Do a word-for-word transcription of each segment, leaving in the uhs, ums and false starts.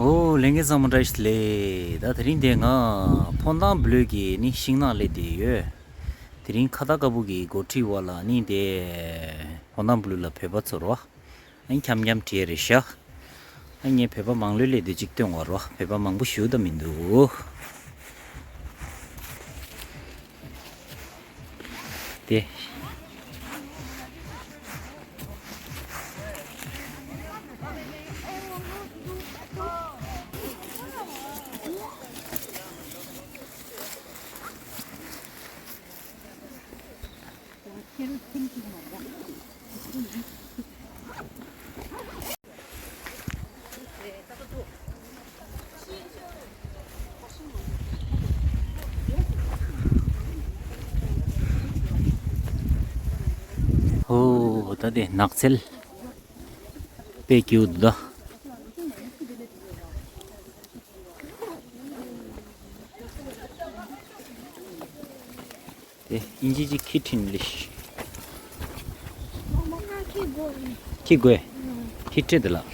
ཨོ། ལྷན་རྒྱས་ཚང་མ་བཀྲ་ཤིས་བདེ་ལེགས། ད་དེ་རིང་དེ་ང་ཕོན་ཐང་བློ་གི་ནི་ཤིང་ནགས་སླེབས་བསྡད་ཡོད། དེ་རིང་ཁ་ཏ་ཀ་བུ་གི་འགོ་ཁྲིད་འོག་ལ་ནི་དེ་ཕོན་ཐང་བློ་ལ་བོད་པ་ཚོར་བ། ཨ་ནི་འཁྱམ་འཁྱམ་བྲིས་རེད་ཤག་ཨ་ངས་བོད་པ་མང་ལོས་སླེབས་བསྡད་ཅིག་སྟོན་བར་བ། བོད་པ་མང་པོ་ཞུ་ད་མི་འདུག་དེ། ཨོ། ད་དེ་ནགས་ཚལ་དཔེ་སྐྱིད་པོ་འདུག་ད། དེ་ཨིན་ཇི་ཅིག་ཁི་ཁྲིན་ལིཤ། ཁི་དགོས། ཁི་ཁྲི་དེ་ལ། ང་།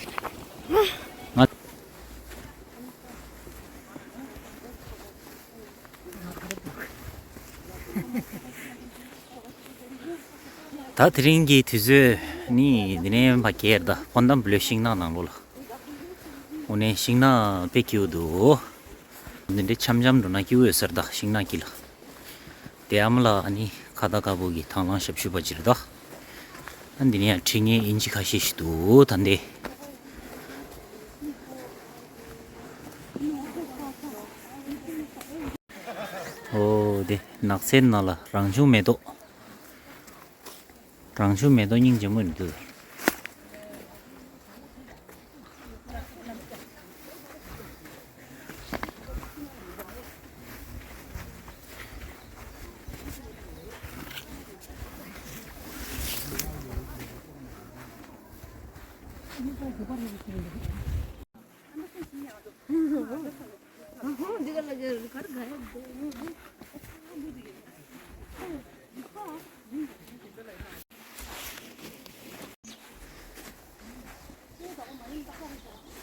ད་དེ་རིང་གི་དུས་ཚོད་ནི་འདི་ནས་ཕ་གིར་ད་ཕོན་ཐང་བློའི་ཤིང་ནགས་ནང་ལོགས་ལ། འོ་ནས་ཤིང་ནགས་དཔེ་སྐྱིད་པོ་འདུག་འདི་འདྲའི་འཆམ་འཆམ་འགྲོ་ན་སྐྱིད་པོ་ཡོད་ས་རེད་ད། ཤིང་ནགས་དཀྱིལ་ལ། དེ་ཨ་མ་ལགས་ཨ་ནི་ཁ་ཏ་ཀ་བུ་གི་དང་བླངས་ཞབས་ཞུ་བ་ཅིག་རེད་ད། ཨ་འདི་ནས་ཡང་ཁྲིད་མཁན་ཨིན་ཇི་ཁ་ཤས་ཤིག་འདུག་ད་འདི། ཨོ། དེ་ནགས་ཚལ་ནང་ལ་རང་བྱུང་མེ་ཏོག་རང་བྱུང་མེ་ཏོག་སྙིང་རྗེ་མོ་འདུག་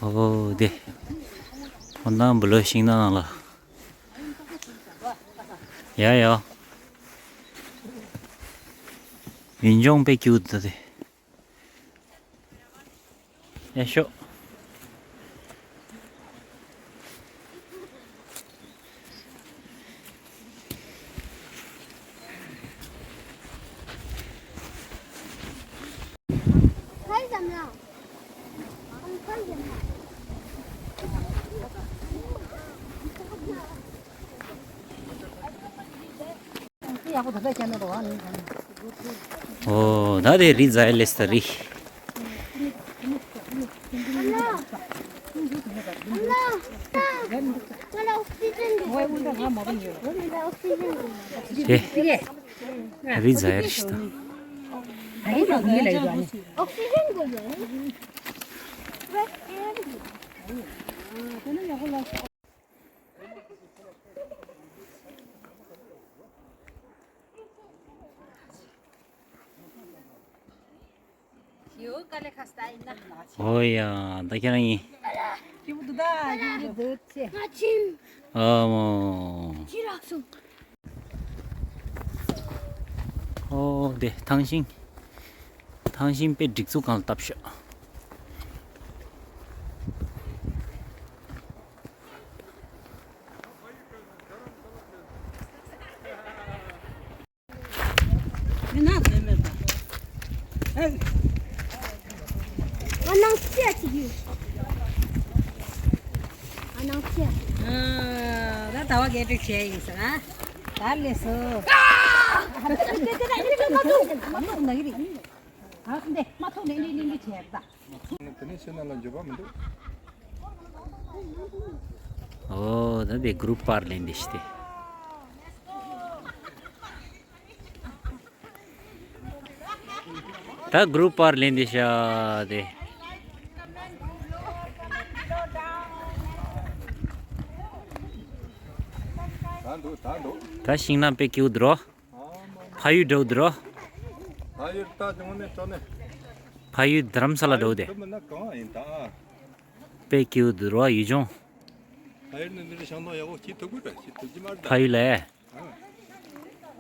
ཨོ་དེ། ཕོན་ཐང་བློའི་ཤིང་ནགས་ནང་ལ། ཡ་ཡ། ཡུལ་ལྗོངས་དཔེ་སྐྱིད་པོ་འདུག་དེ། ཡ་ཤོག་ཨོ་ད་དེ་རི་ཛའི་ལེས་ད་རི། དེ་རི་ཛའི་རི་ཤི་ད། ཨོ་ཡ། ད་ཁྱེད་རང་ཡིན། ཨ་མོ། ཨོ་དེ་ཐང་ཤིང་། ཐང་ཤིང་དཔེ་སྒྲིག་འཛུགས་སྒང་ལ་བཏབ་ཤག་ང་ནང་ཆས་ཅིག་ཡོད། ང་ནང་ཆས། ཨ། ད་ཟླ་བ་གས་སྒྲིག་བྱས་ཡིན་ཟེར་ན། ད་ལས་སོ། མ་ཐུག་ན་གི་རེད། ཨ་འདི་མ་ཐུག་ནས་འདི་འདི་འདི་བྱས་ད། དེ་ནས་ཕྱི་ནང་ལ་འགྱོད་པ་མི་འདུག་ཨོ་ད་དེ་གུ་རུབ་པར་ལེན་འདི་ཤི་སྟེ། ད་གུ་རུབ་པར་ལེན་འདི་ཤ་དེ། ད་འདུག་ད་འདུག་ད་ཤིང་ནགས་དཔེ་སྐྱིད་པོ་འདུག་རོ། ཕ་ཡུལ་འགྲོ་འདུག་རོ། ཕ་ཡུལ་ད་དེ་མོ་ནས་ཅོ་ནས། ཕ་ཡུལ་རྡ་རམ་ས་ལ་འགྲོ་དེ། ད་མིན་ན་གང་ཡིན་ད། དཔེ་སྐྱིད་པོ་འདུག་ར་ཡུལ་ལྗོངས། ཕ་ཡུལ་ནས་འདི་རུ་ཤང་ཐོག་ཡག་པོ་སྐྱིད་ཐུབ་ཀྱི་རེད། སྐྱིད་ཐུབ་ཀྱི་མ་རེད། ཕ་ཡུལ་ལ། ཨ།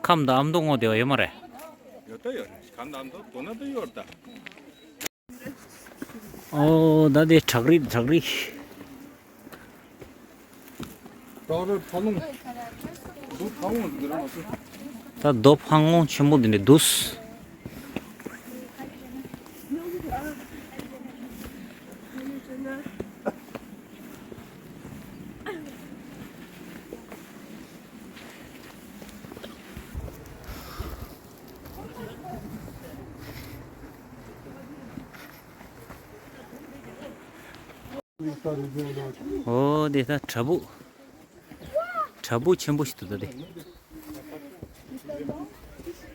ཁམས་དང་ཨ་མདོ་སྔོག་བདེ་བ་ཡོད་མ་རེད། ཡོད་ད་ཡོད་རེད། ཁམས་དང་ཨ་མདོ་དོ་ན་ད་ཡོད་རེད་ད། ཨོ་ད་དེ་བྲག་རི་བྲག་རི། བྲག་རི་ཕ་ལུང་། རྡོ་ཕ་བོང་འདི་རང་ལ་སུ། ད་རྡོ་ཕ་བོང་ཆེན་པོ་འདི་འདྲ་འདུག་ཨོ་དེ་ད་བྲག་ཕུག་བྲག་ཕུག་ཆེན་པོ་ཞིག་འདུག་ད་དེ།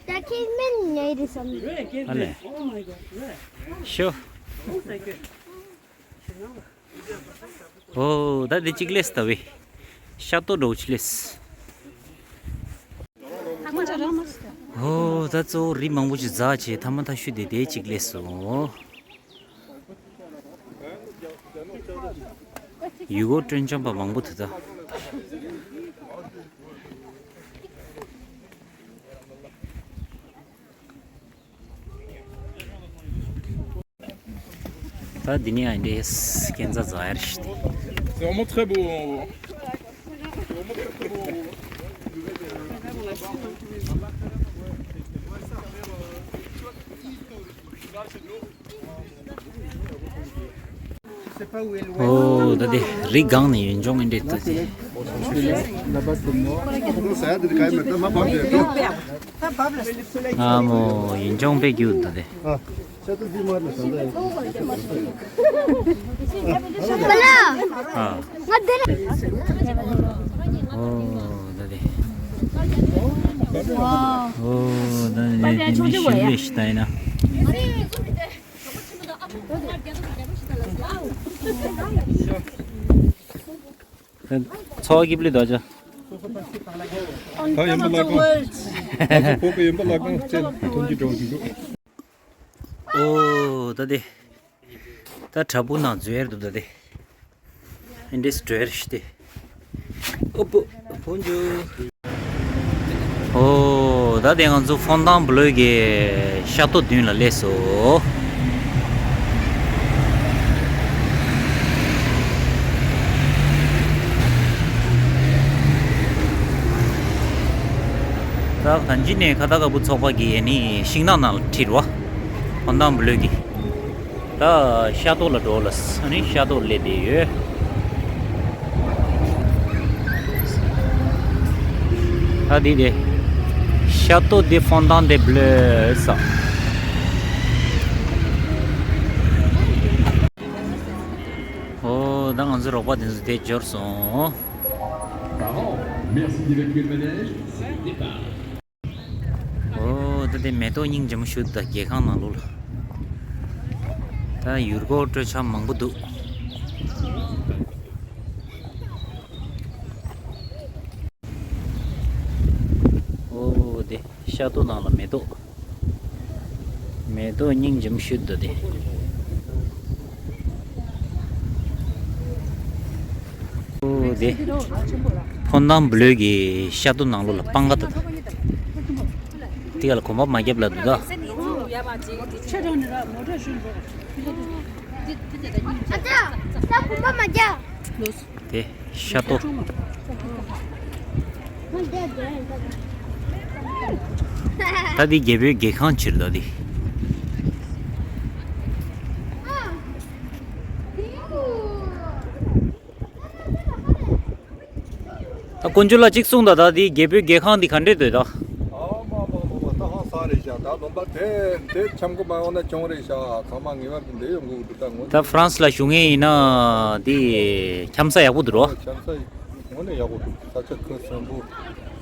ད་ཁྱེད་སྨན་ཉལ་རེད་བསམ། ཨ་ལས། ཤོ། ཨོ་ད་དེ་གཅིག་ལས་ལྟ་བས། ཤ་སྟོད་འདྲ་བོ་གཅིག་ལས། ཨོ་ད་གཙོ་བོ་རི་མང་པོ་ཞིག་འཛེགས་བྱས་ཐ་མ་ཐ་ཤུ་དེ་དེ་གཅིག་ལས་སོང་། ཡུལ་སྐོར་སྤྲོ་འཆམ་པ་མང་པོ་འདུག་ད། ད་འདི་ནས་ཨ་འདྲས་སྐས་འཛེག་འཛེག་ཡ་རེད་ཤག་སྟེ། C'est vraiment très beau. ཨོ་ད་དེ་རི་སྒང་ནས་ཡུལ་ལྗོངས་ཨེ་འདྲས་ད་དེ། Là-bas, c'est le nord. ཨ་མོ་ཡུལ་ལྗོངས་དཔེ་སྐྱིད་འདུག་དེ། ཨ། ང་འདིར། ཨོ་ད་དེ། ཨོ་ད་དེ་མི་ཤི་ལེ་ཤི་ད་ཡིན་ན། ཚོགས་ཀྱི་པླི་དོ་ཅ། ད་ཡིན་པ་ལ་གང་། ང་ཚོ་ཕོ་ཁ་ཡིན་པ་ལ་གང་ཅན་ཐོན་གྱི་འགྲོ་བཞིན་འདུག་ཨོ་ད་དེ། ད་བྲག་ཕུག་ནང་འཛུལ་ཡར་འདུག་ད་དེ། ཨིན་ཌི་སི་ཊོར་ཤི་ཏེ། ཨོ་པོ། བོན་ཇུ། ཨོ་ད་དེ་ང་ཚོ་ཧྥོན་ཏང་བྷུ་ལོ་གི་ཤ་སྟོད་མདུན་ལ་སླེབས་སོང་། ད་གང་ཅི་ནས་ཁ་ཏ་ཀ་བུ་ཚོགས་པ་གི་ནི་ཤིང་ནགས་ནང་ལ་ཁྲིད་རོ། ཧྥོན་ཏང་བྷུ་ལོ་གི། ད་ཤ་སྟོད་ལ་འགྲོ་ལ་ས་ནི་ཤ་སྟོད་སླེབས་བསྡད་ཡོད། ད་འདི་དེ། ཤ་སྟོད་དེ་ཧྥོན་ཏང་དེ་བྷུ་ལོ་ས། ཨོ་ད་ང་ཚོའི་རོགས་པ་དེ་ཚོ་དེ་འབྱོར་སོང་། Parents, merci d'évacuer le manège, c'est le départ. ཨོ་ད་དེ་མེ་ཏོག་སྙིང་རྗེ་མོ་ཞིག་འདུག་ད་རྒྱལ་ཁང་ནང་ལོགས་ལ། ད་ཡུལ་སྐོར་སྤྲོ་འཆམ་མང་པོ་འདུག་ཨོ་དེ་ཤ་སྟོད་ནང་ལ་མེ་ཏོག་མེ་ཏོག་སྙིང་རྗེ་མོ་ཞིག་འདུག་དེ། ཨོ་དེ། ཧྥོན་ཏང་བྷུ་ལོ་གི་ཤ་སྟོད་ནང་ལོགས་ལ་སྤང་ཁ་ད་ད། དེ་ག་ལ་གོམ་པ་མ་བརྒྱབ་ལ་འདུག་ད། ཨ་ཅག་ད་གོམ་པ་མ་བརྒྱབ། དེ་ཤ་སྟོད། ད་འདི་རྒྱལ་པོའི་རྒྱལ་ཁང་ཕྱིར་ད་འདི། ད་དཀོན་མཆོག་ལ་གཅིག་གསུངས་དང་། ད་འདི་རྒྱལ་པོའི་རྒྱལ་ཁང་འདི་ག་འདྲས་འདུག་ད། ཨ་མ་མ་མ་མ། ད་ཧང་སང་རེད་ཤག་ད་ལོན་པ་དེ་དེ་འཆམ་གོ་མ་ཡོང་ན་གྱོང་རེད་ཤག་ཚང་མ་ངེས་པར་དུ་འདི་ཡོང་དགོས་འདུག་ད་ངོ་། ད་ཧྥ་རན་སི་ལ་བཞུགས་མཁན་ཡིན་ན་འདི་འཁྱམ་ས་ཡག་པོ་འདུག་རོ། འཁྱམ་ས་ངོ་ནས་ཡག་པོ་འདུག་ས་ཆ་ཁོ་ཚང་པོ་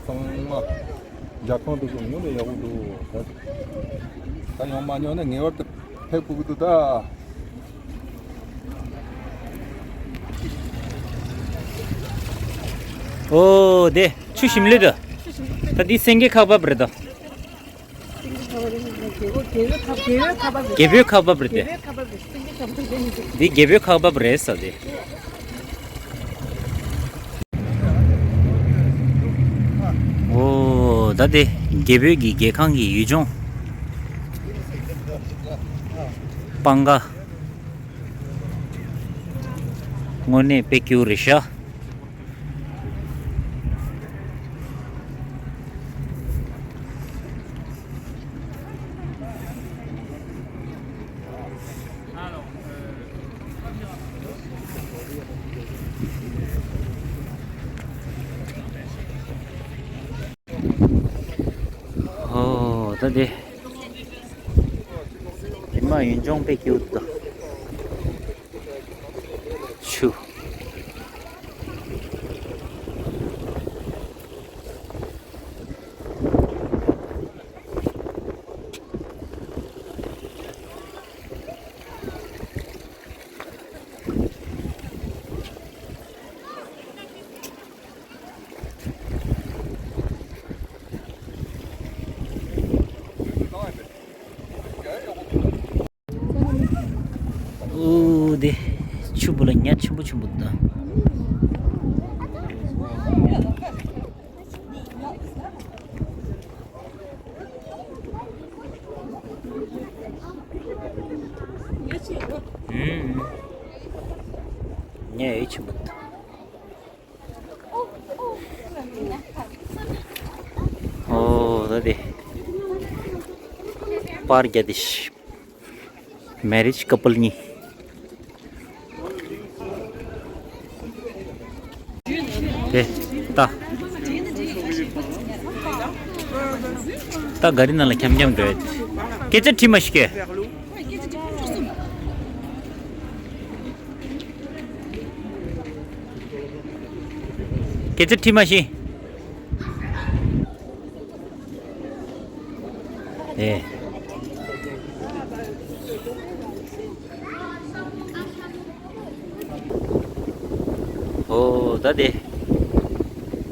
གཙང་མ། རྒྱལ་ཁང་དེ་ཚོ་ངོ་ནས་ཡག་པོ་འདུག་ད་ད་ཡོང་མ་མྱོང་ན་ངེས་པར་དུ་ཕེབས་དགོས་ཀྱི་འདུག་ད། ཨོ་དེ་ཆུ་ཞིམ་ལེ་ད། ད་འདི་སེང་གེ་ཁ་འབབ་རེད་ད། རྒྱལ་པོའི་ཁ་འབབ་རེད་དེ། འདི་རྒྱལ་པོའི་ཁ་འབབ་རེད་ས་དེ། ད་དེ་རྒྱལ་པོའི་གི་རྒྱལ་ཁང་གི་ཡུལ་ལྗོངས། སྤང་ཁ། དངོས་གནས་དཔེ་སྐྱིད་པོ་རེད་ཤག་ཨོ། ད་དེ། དེ་མ་ཡུལ་ལྗོངས་དཔེ་སྐྱིད་པོ་འདུག་ཆུ། ཨོ་དེ། ཆུ་བུ་ལ་ཉ་ཆེན་པོ་ཆེན་པོ་འདུག་ཨུམ། ཉ་ཡོད་ཆེན་པོ་འདུག་ཨོ་ད་དེ། པར་རྒྱག་དེ་ཤི། མེ་རེཇ་ཀ་པལ་གཉིས། དེ། ད། ད་ག་རི་ནང་ལ་འཁྱམ་འཁྱམ་འགྲོ་ཡ། སྐད་ཆ་དྲིས་མ་ཤི་ཀེ། སྐད་ཆ་དྲིས་མ་ཤི། ཨེ། ཨོ་ད་དེ།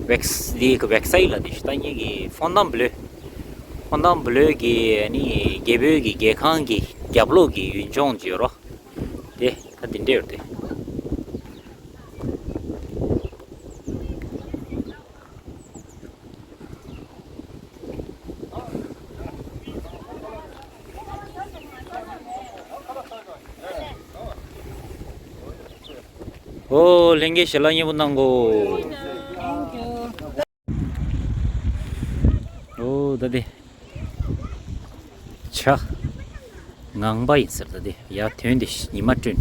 ཝེག་ས་འདི་གི་ཝེག་སའི་ལ་དེ་ཤི་ད་ངེད་ཀྱི་ཧྥོན་ཏན་བྷི་ལོ། ཧྥོན་ཏན་བྷི་ལོ་གི་ནི་རྒྱལ་པོའི་གི་རྒྱལ་ཁང་གི་རྒྱབ་ལོགས་ཀྱི་ཡུལ་ལྗོངས་ཅིག་ཡོད་རོ། དེ་ད་དེ་འདྲ་ཡོད་དེ། ཨོ་ལྷན་རྒྱས་ཞལ་ལག་མཉེས་པོ་གནང་གོ། ཨོ་ད་དེ། ཆ། ངང་པ་ཡིན་ཟེར་ད་དེ་ཡར་ཐོན་ཏེ་ཉི་མ་བསྐྲུན།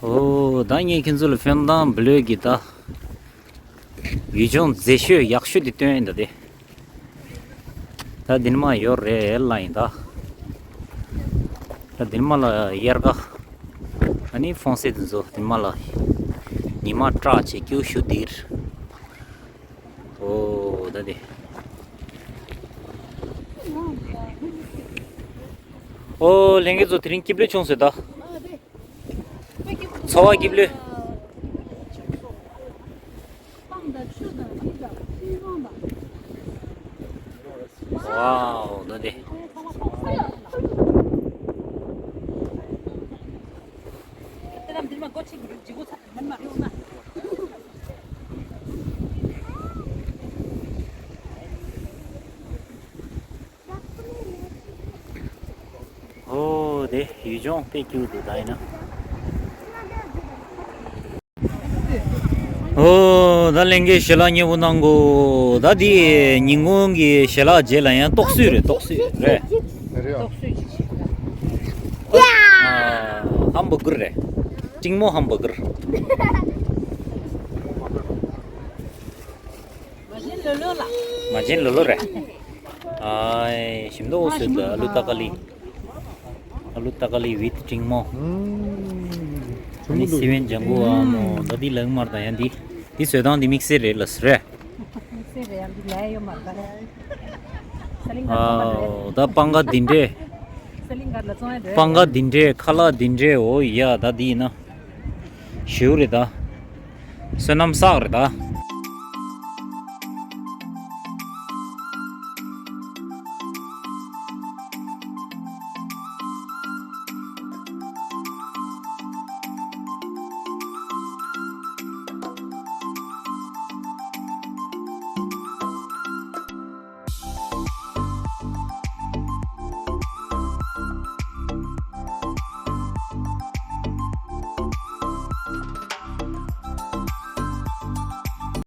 ཨོ་ད་ངས་ཁྱེད་ཚོ་ལ་ཧྥོན་ཏན་བྷི་ལོ་གི་ད་ཡུལ་ལྗོངས་མཛེས་ཤོས་ཡག་ཤོས་དེ་སྟོན་ཡིན་ད་དེ། ད་འདི་ནས་མར་ཡོད་རེད་ལ་ཡིན་ད། ད་འདི་ནས་མར་ལ་དབྱར་ཁ། ཨ་ནི་ཧྥོན་སེ་དེ་ཚོ་འདི་ནས་མར་ལ་ཉི་མ་སྐྲག་བྱས་སྐྱིད་པོ་ཞེ་པོ་འདུག་ཨོ་ད་དེ། ཨོ་ལྷན་རྒྱས་ཚོ་དེ་རིང་སྐྱིད་པོ་བྱུང་ཟེར་ད། འཚོ་བ་སྐྱིད་པོ། ཝའོ་ད་དེ། ཨོ་དེ་ཡུལ་ལྗོངས་དཔེ་སྐྱིད་པོ་འདུག་ད་ཡིན་ན། ཨོ་ད་ལྷན་རྒྱས་ཞལ་ལག་མཉེས་པོ་གནང་གོ། ད་འདི་ཉིན་གུང་གི་ཞལ་ལག་རྗེས་ལ་ཡང་ཏོག་སུའི་རེད། ཏོག་སུའི་རེད། རེད་ཡ། ཧམ་བྷར་གར་རེད། ཀྲིང་མོ་ཧམ་བྷར་གར། མ་བྱན་ལོ་ལོ་རེད། ཨའི་ཞིམ་མདོག་བཟོས་འདུག་ཨ་ལུ་ཏ་ཀ་ལི། ཨ་ལུ་ཏ་ཀ་ལི་ཝིད་ཀྲིང་མོ། ཨ་ནི་སི་པན་ལྗང་གུ་ཨ་མོ་ད་འདི་ལག་དམར་དང་ཡང་འདི། འདི་བཟོས་སྟངས་འདི་དམིགས་བསལ་རེད་ལ་ཟེར། དམིགས་བསལ་རེད་ཡང་འདི་ལས་ཡོད་མ་རེད། ཨའོ་ད་སྤང་ཁ་འདི་འདྲས། པང་ཁ་འདི་འདྲས། ཁ་ལག་འདི་འདྲས། འོ་ཡ། ད་འདི་ཡིན་ན་ཞེའུ་རེད་ད། བསོད་ནམས་བསགས་རེད་ད།